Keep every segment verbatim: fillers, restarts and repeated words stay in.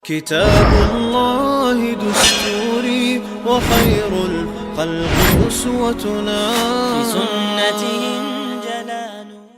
كتاب الله دستوري وخير الخلق أسوتنا. بسنته انجلى نوري.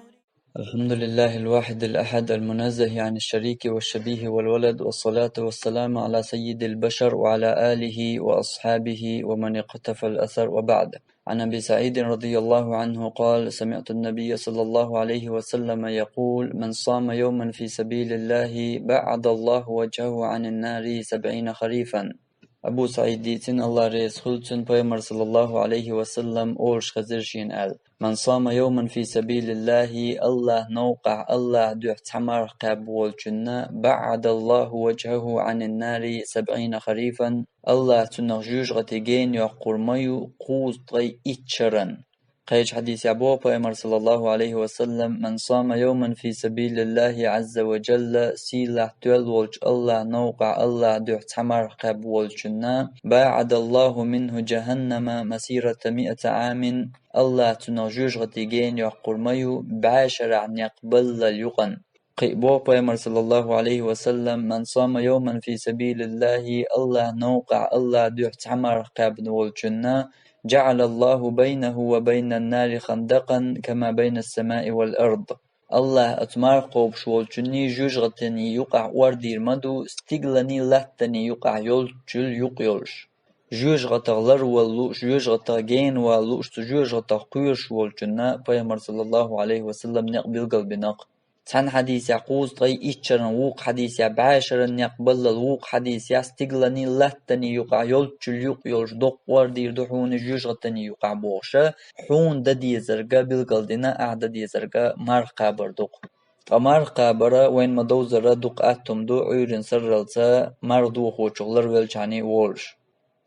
الحمد لله الواحد الأحد المنزه عن الشريك والشبيه والولد، والصلاة والسلام على سيد البشر وعلى آله وأصحابه ومن اقتفى الأثر، وبعد. عن أبي سعيد رضي الله عنه قال: سمعت النبي صلى الله عليه وسلم يقول: من صام يوما في سبيل الله بعد الله وجهه عن النار سبعين خريفا. Абу Саид, цун Аллах реза хуьлда цунна, Пайхамар саллаллаху алейхи ва саллам олуш хезира шена аьлла: من صام يوما في سبيل الله, Аллах новкъахь Аллах дуьхьа цхьа марха кхаьбна волчунна, بعد الله وجهه عن النار سبعين خريفا, Аллах цунах жоьжахати гена йоккхур ма ю кхузткъе итт шеран. Кхечу хьадисехь боху Пайхамар саллаллаху алейхи ва саллам: من صام يوما في سبيل الله عز وجل, сийлахь тоьлла волчу Аллах новкъахь Аллах дуьхьа цхьа марха кхаьбна волчунна, باعد الله منه جهنم مسيرة مائة عام, Аллах цунах жоьжахати гена йоккхур ма ю бӀе шарахь некъ баллал юкъана. Кхин а боху Пайхамар саллаллаху алейхи ва саллам: من صام يوما في سبيل الله, Аллах новкъахь Аллах дуьхьа цхьа марха кхаьбна волчунна, جعل الله بينه وبين النار خندقا كما بين السماء والأرض. Аллах оцу марха кхобуш волчунний жоьжахатиний юкъахь ор дийр ма ду, стигланий латтаний юкъахь йолччул юкъ йолуш. Жоьжахатах ларвала лууш, жоьжахатах гена вала лууш, цу жоьжахатах кхоьруш волчунна Пайхамар саллаллаху алейхи ва саллам некъ билгалбинарг. Цхьана хьадисехь кхузткъе итт шеран, вукху хьадисехь бӀе шеран некъ баллал, вукху хьадисехь стигланий латтаний юкъахь йолччул юкъ йолуш доккха ор дийр ду хьуна жоьжахатиний юкъахь бохуша, хьуна дан дезарг билгалдина, ахь дан дезарг марха кхабар ду-кх. Ткъа марха кхабар вайна ма-довзара дукха атта хӀума ду, Ӏуьйранна сарралца марха дохочух ларвелчахьаний волуш.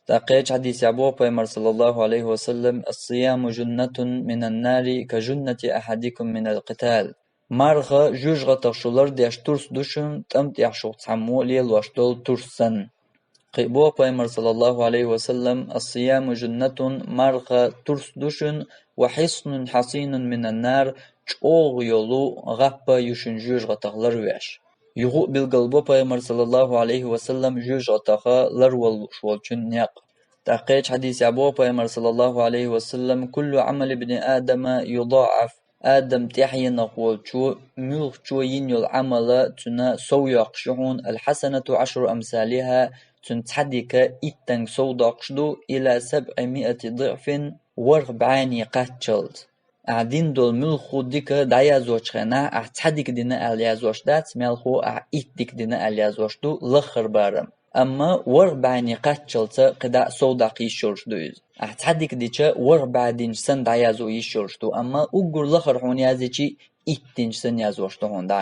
ТӀаккха кхечу хьадисехь боху Пайхамар саллаллаху алейхи ва саллам: الصيام جنة من النار كجنة أحدكم من القتال. Марха жоьжахатах шу лардеш турс ду шуна, тӀам тӀехь шух цхьаммо лелош долу турс санна. Кхин а боху Пайхамар саллаллаху алейхи ва саллам: الصيام جنة, марха турс ду шуна, وحصن حصين من النار, чӀогӀа йолу гӀаппа ю шуна жоьжахатах ларвеш. Юха а билгалбо Пайхамар саллаллаху алейхи ва саллам жоьжахатах ларвала лууш волчун некъ. ТӀаккха кхечу хьадисехь боху Пайхамар саллаллаху алейхи ва саллам: كل عمل ابن آدم يضاعف. Адам тӀаьхьенах волчо, муьлххачо йина йолу Ӏамал цунна сов йоккхуш ю хьуна, الحسنة عشر أمثالها, цунна цхьа дика иттанга сов доккхуш ду, إلى سبعمائة ضعف, ворхӀ бӀаьне кхаччалц. Ахь дина долу муьлхха дика дӀаяздечу хенахь, ахь цхьа дика дина аьлла яздеш дац, мелхо ахь итт дика дина аьлла яздеш ду, лаххара барам. Амма ворхӀ бӀаьне кхаччалца кхидӀа а сов даккха йиш йолуш ду иза. Ахь цхьа дика дича, ворхӀ бӀе динча санна дӀаязо йиш йолуш ду, амма уггар лахара хьуна яздичи, итт динча санна яздеш ду хьуна дӀа.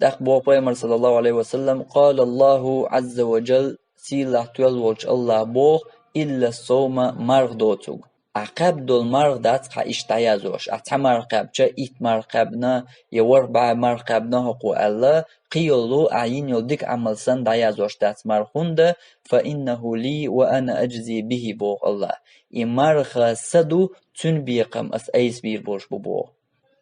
ТӀаккха боху Пайхамар саллаллаху алейхи ва саллам: قال الله عز وجل, сийлахь тоьлла волчу Аллах боху: إلا الصوم, марха доцург. Ахь кхаьбна долу марха дац-кх хьан иштта дӀаяздеш. Ахь цхьа марха кхаьбча, итт марха кхаьбна, я ворхӀ бӀе марха кхаьбна хӀокхо аьлла, кхин йолу ахь йина йолу дика Ӏамал санна дӀаяздеш дац марха, хӀунда: فإنه لي وأنا أجزي به, боху Аллах. И марха сан ду, цуьнан бекхам ас айса бийр болуш бу, боху.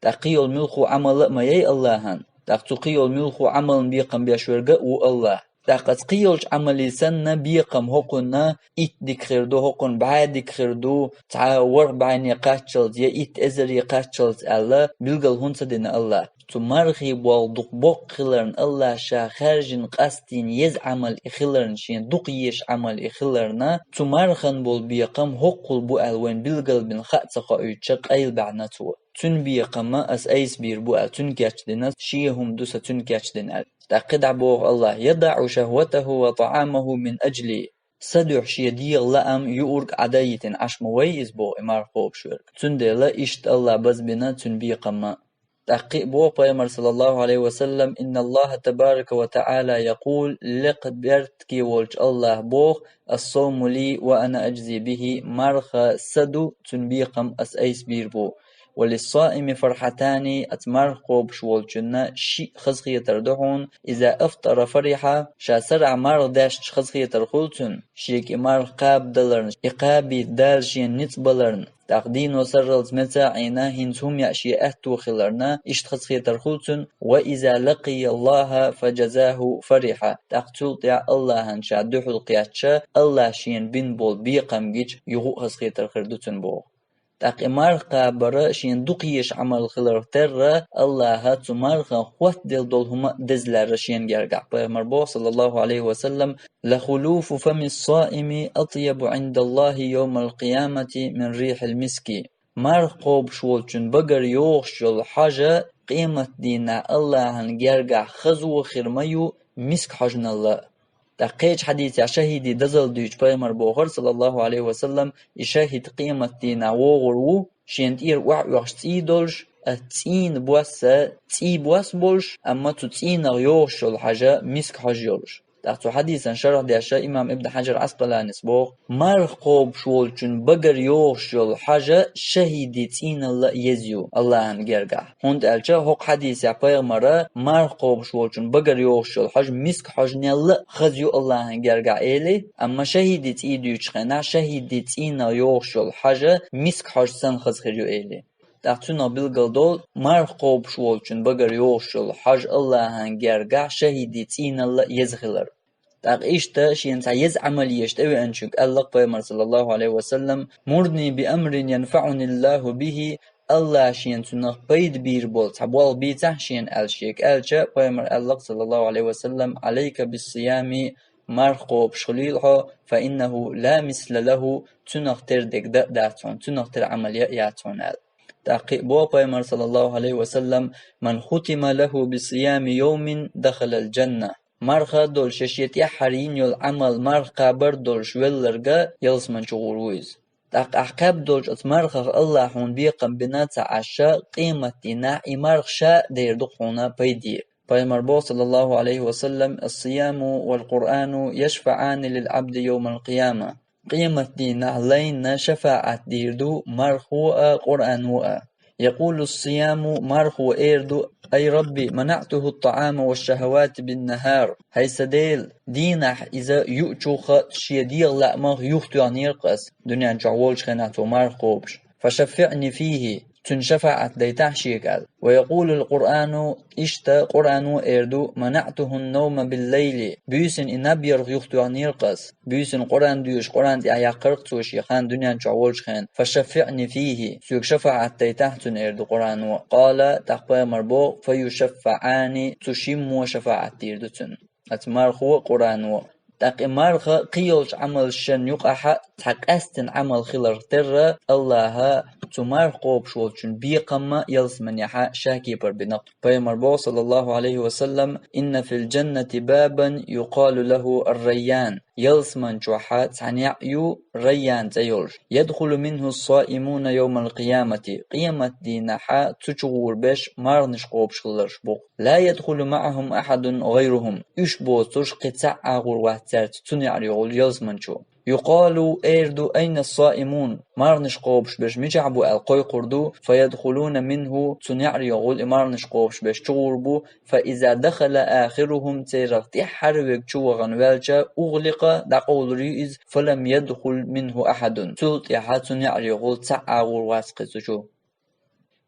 ТӀаккха кхин йолу муьлхха Ӏамал а ма яй Аллахьан. ТӀаккха цу кхин йолу муьлхха Ӏамална бекхам беш верг а ву Аллах. ТӀаккха оцу кхин йолчу Ӏамале санна бекхам хӀокхунна итт дика хир ду, хӀокхунна бӀе дика хир ду, цхьа ворхӀ бӀаьне кхаччалц я итт эзаре кхаччалц аьлла, билгал хӀунда ца дина Аллах? Цу мархи болх дукха боккха хиларна, Аллах ша хаьржина къастийна еза Ӏамал и хиларна, шен дукха езаш Ӏамал и хиларна, цу мархан болу бекхам хӀоккхул бу аьлла вайна билгал бина хаа ца хоуьйтуш, къайла баьхьна цо. Цуьнан бекхам ас айса бийр бу аьлла цуьнан кечдина, шен хӀума ду сан цуьнан кечдина аьлла. ТӀаккха кхидӀа боху Аллах: يدع شهوته وطعامه من أجلي. Сан дуьхьа шен дегӀан лаам юург Ӏа дан йитина Ӏаш ма вай иза, боху и марха кхобуш верг. Цундела иштта Аллах базбина цуьнан бекхам а. ТӀаккха кхин а боху Пайхамар саллаллаху алейхи ва саллам: إن الله تبارك وتعالى يقول, лекха бертке волчу Аллах боху: الصوم لي وأنا أجزي به, марха сан ду, цуьнан бекхам ас айса бийр бу. وللصائم فرحتان, оцу марха кхобуш волчунна шиъ хазахетар ду хьуна, إذا أفطر فرح, ша сарахь марха даьшча хазахетар хуьлу цуьнан, шега и марха кхабадаларна, и кхабийта Дала шена ницкъ баларна, тӀаккха дийно сарралц меца а Ӏийна, хӀинца хӀума яа шен аьтто хиларна, иштта хазахетар хуьлу цуьнан, وإذا لقي الله فجازاه فرح, тӀаккха цул тӀаьхьа Аллахьана ша дуьхьал кхетча, Аллахьа шена бина болу бекхам гича, юха а хазахетар хир ду цуьнан боху. ТӀаккха и марха кхабар шена дукха езаш Ӏамал хиларх терра, Аллахьа цу мархан хоттаделла долу хӀума а деза лаьрра шена гергахь. Пайхамар боху, саллаллаху Ӏалайхи ва саллам: لخلوف فم الصائم أطيب عند الله يوم القيامة من ريح المسك. Марха кхобуш волчун багара йогӀуш йолу хьожа къематдийнахь Аллахьан гергахь хазо хир ма ю миска хьожаналла а. ТӀаккха кхечу хьадисехь шахӀидийн дозалла дуьйцуш пайхамар бохура, саллаллаху Ӏалайхи ва саллам, и шахӀид къематдийнахь вогӀур ву, шена тӀера охьа оьхуш цӀий долуш, а цӀийнан бос а цӀий бос болуш, амма цу цӀийнах йогӀуш йолу хьожа миска хьожа йолуш. ТӀаккха цу хьадисан шархь деш имам Ибн Хьаджар Ӏаскъаланис боху: марха кхобуш волчун багара йогӀуш йолу хьожа шахӀидийн цӀийналла а еза ю Аллахьан гергахь. ХӀунда аьлча хӀокху хьадисехь пайхамара марха кхобуш волчун багара йогӀуш йолу хьожа миска хьожанелла а хаза ю Аллахьан гергахь эли, амма шахӀидийн цӀий дуьйцучу хенахь шахӀидийн цӀийнах йогӀуш йолу хьожа миска хьожа санна хаза хир ю эли. ТӀаккха цунах билгал долу марха кхобуш волчун багара йогӀуш йолу хьожа Аллахьан гергахь шахӀидийн цӀийналла а еза хилар. ТӀаккха иштта шена цхьа еза Ӏамал еш тӀевеанчуьнга аьлла-кх пайхамар, саллаллаху Ӏалайхи ва саллам: مرني بأمر ينفعني الله به, Аллахьа шена цунах пайда бийр болу цхьа болх бийцахь шена, аьлла шега аьлча, пайхамар аьлла-кх, саллаллаху Ӏалайхи ва саллам: عليك بالصيام, марха кхобуш хуьлийла хьо, فإنه لا مثل له, цунах тера дерг дан а дац хьуна, цунах тера Ӏамал ян а яц хьуна, аьлла. ТӀаккха кхин а боху пайхамар, саллаллаху Ӏалайхи ва саллам: من ختم له بصيام يوم دخل الجنة. Марха долуш я шен тӀаьххьара йина йолу Ӏамал марха кхабар долуш велларг ялсамани чу гӀур ву иза. ТӀаккха ахь кхаьбна долчу оцу мархах Аллахьа хьуна бекхам бина ца Ӏаш, къематдийнахь и марха ша а дер ду-кх хьуна пайде. Пайхамар боху, саллаллаху Ӏалайхи ва саллам: الصيام والقرآن يشفعان للعبد يوم القيامة. Къематдийнахь лайна шафаӀат дийр ду мархо а, Къуръано а. يقول الصيام, мархо эр ду: أي رب، منعته الطعام والشهوات بالنهار. ХӀай сан Дела, дийнахь иза юучух а, шен дегӀан лаамах а юхатоьхнера-кх ас, дуьнен чохь волчу хенахь цо марха кхобуш. فشفعني فيه, цуьнан шафаӀат дайтахь шега, аьлла. ويقول القرآن, иштта Къуръано эр ду: منعته النوم بالليل, буьйсанна и наб ярх юхатоьхнера-кх ас, буьйсанна Къуръан доьшуш, Къуръан тӀехь яккхара-кх цо шен хан дуьнен чохь волчу хенахь, فشفعني فيه, соьга шафаӀат дайтахь цуьнан, эр ду Къуръано. قال, тӀаккха пайхамар боху: فيشفعان, цу шиммо шафаӀат дийр ду цуьнан, оцу мархо а, Къуръано а. ТӀаккха и марха кхин йолчу Ӏамалшна юкъахь а цхьа къаьстина Ӏамал хиларх терра, Аллахьа цу марха кхобуш волчун бекхам а ялсаманехь а ша кепара бина-кх. Пайхамар боху, саллаллаху Ӏалайхи ва саллам: إن في الجنة بابا يقال له الريان. Ялсамани чохь цхьа неӀ ю, Райян цӀе йолуш. يدخل منه الصائمون يوم القيامة. Къематдийнахь цу чу гӀур берш марханаш кхобуш хилларш бу-кх. لا يدخل معهم أحد غيرهم. Уьш боцурш кхин цхьаъ а гӀур вац цаьрца цу неӀаре гӀур ялсамани чу. يقال, эр ду: أين الصائمون؟ Марханаш кхобуш берш мичахь бу аьлла кхойкхур ду, فيدخلون منه, цу неӀаре гӀур и марханаш кхобуш берш чу гӀур бу, فإذا دخل آخرهم, церах тӀаьххьара верг чу вахана ваьлча, أغلق, дӀакъовлур ю иза, فلم يدخل منه أحد. Цул тӀаьхьа цу неӀаре гӀур цхьаъ а гӀур вац кхин цу чу.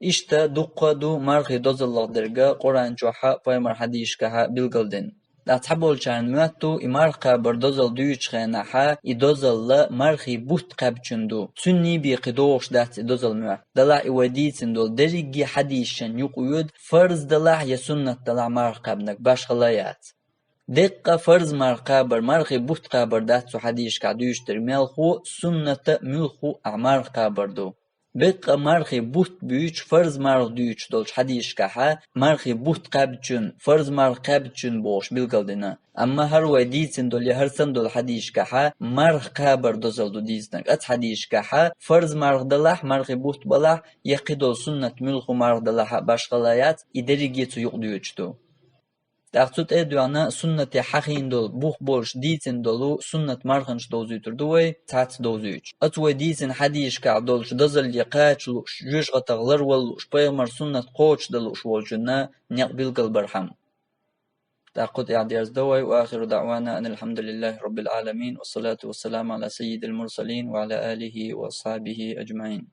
Иштта дуккха а ду мархий дозаллах дерг Къуръан чохь а, пайхамар хьадисашкахь а билгалдина. ТӀаккха цхьаболчарна моьтту и марха кхабар дозалла дуьйцучу хенахь, и дозалла мархий бутт кхаьбчун ду. Цуьнний бен кхин догӀуш дац и дозалла моьтту. Делахь и вай дийцина долу дерриге хьадисашна юкъа воьду, фарз делахь я суннат делахь марха кхаьбнарг башхалла яц. Деккъа фарз марха кхабар, мархий бутт кхабар дац цу хьадисашкахь дуьйцуш дерг, мелхо а, суннат а, муьлхха а марха кхабар ду. Беккъа мархий бутт буьйцуш, фарз марха дуьйцуш долчу хьадисашкахь мархий бутт кхаьбчун, фарз марха кхаьбчун бохуш билгалдина. Амма хӀара вай дийцина долу я хӀара санна долу хьадисашкахь марха кхабар дозалла ду дийцинарг. Оцу хьадисашкахь фарз марха далахь, мархий бутт балахь, я кхидолу суннат муьлхха марха далахь а башхалла яц, и дерриге а цу юкъа доьдуш ду. ТӀаккха цу тӀе а доьгӀна, суннате хьахийна долу, бух болуш дийцина долу суннат марханаш довзуьйтур ду вай, цхьацца довзуьйтуш. Оцу вай дийцина хьадисашкахь долуш дозалле кхача лууш, жоьжахатех ларвала лууш, пайхамар суннат кхочушдан лууш волчунна некъ билгалбархьама. ТӀаккха кху тӀехь дерзадо вай. وآخر دعوانا أن الحمد لله رب العالمين، والصلاة والسلام على سيد المرسلين وعلى آله وأصحابه أجمعين.